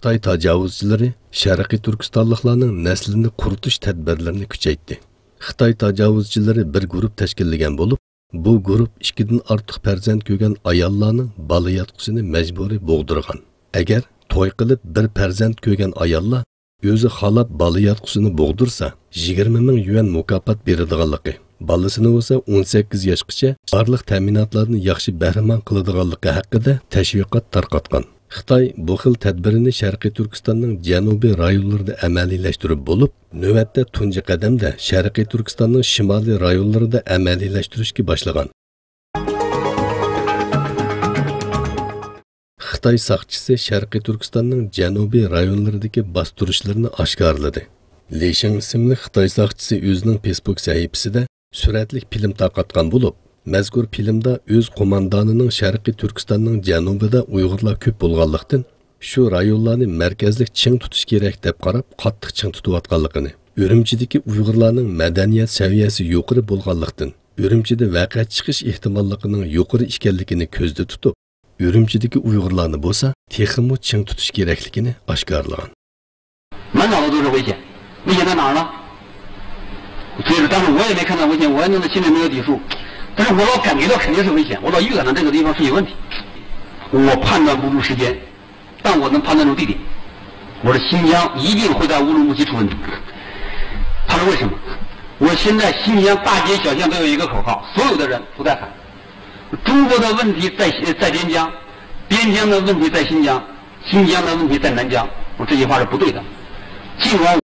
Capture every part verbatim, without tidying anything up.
خىتاي تاجاۋۇزچىلىرى شەرقىي تۈركىستانلىقلارنىڭ نەسلىنى قۇرۇتۇش تەدبىرلىرىنى كۈچەيتتى. خىتاي تاجاۋۇزچىلىرى بىر گۇرۇپ تەشكىللىگەن بولۇپ، بۇ گۇرۇپ ئىككىدىن ئارتۇق پەرزەنت كۆرگەن ئاياللارنىڭ بالىياتقۇسىنى مەجبۇرىي بوغدۇرغان. ئەگەر توي قىلىپ بىر پەرزەنت كۆرگەن ئاياللار ئۆزى خالاپ بالىياتقۇسىنى بوغدۇرسا، يىگىرمە مىڭ يۈەن مۇكاپات بېرىدىغانلىقى، بالىسىنى بولسا ئون سەككىز ياشقىچە بارلىق تەمىناتلاردىن ياخشى بەھرىمەن قىلىدىغانلىقى ھەققىدە تەشۋىقات تارقاتقان. خىتاي بۇ خىل تەدبىرىنى شەرقىي تۈركىستاننىڭ جەنۇبىي رايونلىرىدا ئەمەلىيلەشتۈرۈپ بولۇپ، نۆۋەتتە تۇنجى قەدەمدە شەرقىي تۈركىستاننىڭ شىمالىي رايونلىرىدا ئەمەلىيلەشتۈرۈشكە باشلىغان. خىتاي ساقچىسى شەرقىي تۈركىستاننىڭ جەنۇبىي رايونلىرىدىكى باستۇرۇشلىرىنى ئاشكارىلىدى. لى شىڭ ئىسىملىك خىتاي ساقچىسى ئۆزىنىڭ فېيسبۇك سەھىپىسىدە سۈرەتلىك فىلىم تارقاتقان بولۇپ، مەزكۇر فىلىمدا ئۆز قوماندانىنىڭ شەرقىي تۈركىستاننىڭ جەنۇبىدا ئۇيغۇرلار كۆپ بولغانلىقتىن، شۇ رايونلارنى مەركەزلىك چىڭ تۇتۇش كېرەك دەپ قاراپ، قاتتىق چىڭ تۇتۇۋاتقانلىقىنى، ئۈرۈمچىدىكى ئۇيغۇرلارنىڭ مەدەنىيەت سەۋىيەسى يۇقىرى بولغانلىقتىن، ئۈرۈمچىدە ۋەقە چىقىش ئېھتىماللىقىنىڭ يۇقىرى ئىكەنلىكىنى كۆزدە تۇتۇپ، ئۈرۈمچىدىكى ئۇيغۇرلارنى بولسا تېخىمۇ چىڭ تۇتۇش كېرەكلىكىنى ئاشكارىلىغان. 满脑子都是危险，危险在哪儿呢？就是，但是我也没看到危险，我也弄得心里没有底数。但是我老感觉到肯定是危险，我老预感到这个地方是有问题。我判断不出时间，但我能判断出地点。我说新疆一定会在乌鲁木齐出问题。他说为什么？我现在新疆大街小巷都有一个口号，所有的人都在喊：中国的问题在在边疆，边疆的问题在新疆，新疆的问题在南疆。我这句话是不对的。尽管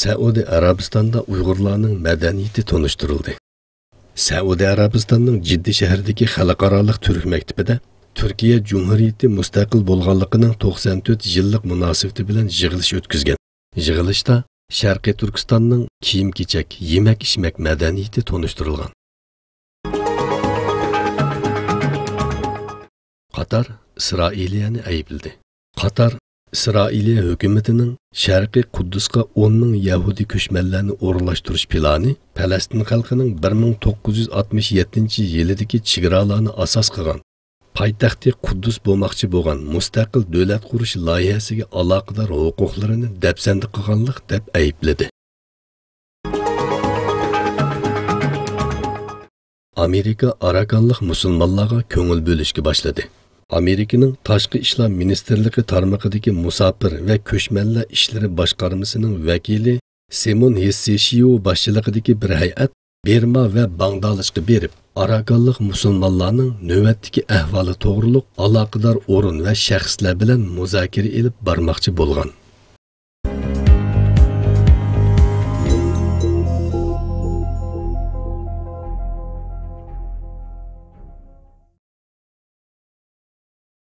سەئۇدى ئەرەبىستاندا ئۇيغۇرلارنىڭ مەدەنىيىتى تونۇشتۇرۇلدى. سەئۇدى ئەرەبىستاننىڭ جىددە شەھىرىدىكى خەلقئارالىق تۈرك مەكتىپىدە تۈركىيە جۇمھۇرىيىتى مۇستەقىل بولغانلىقىنىڭ توقسان تۆت يىللىق مۇناسىۋىتى بىلەن يىغىلىش ئۆتكۈزگەن. يىغىلىشتا شەرقىي تۈركىستاننىڭ كىيىم-كېچەك، يېمەك-ئىچمەك مەدەنىيىتى تونۇشتۇرۇلغان. قاتار ئىسرائىلىيەنى ئەيىبلىدى. قاتار ئىسرائىلىيە ھۆكۈمىتىنىڭ شەرقىي قۇددۇسقا ئون مىڭ يەھۇدىي كۆچمەنلەرنى ئورۇنلاشتۇرۇش پىلانى پەلەستىن خەلقىنىڭ بىر مىڭ توققۇز يۈز ئاتمىش يەتتىنچى يىلىدىكى چېگرالارنى ئاساس قىلغان پايتەختى قۇددۇس بولماقچى بولغان مۇستەقىل دۆلەت قۇرۇش لايىھەسىگە ئالاقىدار ھوقۇقلىرىنى دەپسەندە قىلغانلىق دەپ ئەيىبلىدى. ئامېرىكا ئاراكانلىق مۇسۇلمانلارغا كۆڭۈل بۆلۈشكە باشلىدى. ئامېرىكىنىڭ تاشقى ئىشلار مىنىستىرلىقى تارمىقىدىكى مۇساپىر ۋە كۆچمەنلەر ئىشلىرى باشقارمىسىنىڭ ۋەكىلى سىمون ھېسسىشىيو باشچىلىقىدىكى بىر ھەيئەت بىرما ۋە باڭدادىشقا بېرىپ، ئاراكانلىق مۇسۇلمانلارنىڭ نۆۋەتتىكى ئەھۋالى توغرۇلۇق ئالاقىدار ئورۇن ۋە شەخسلەر بىلەن مۇزاكىرە ئېلىپ بارماقچى بولغان.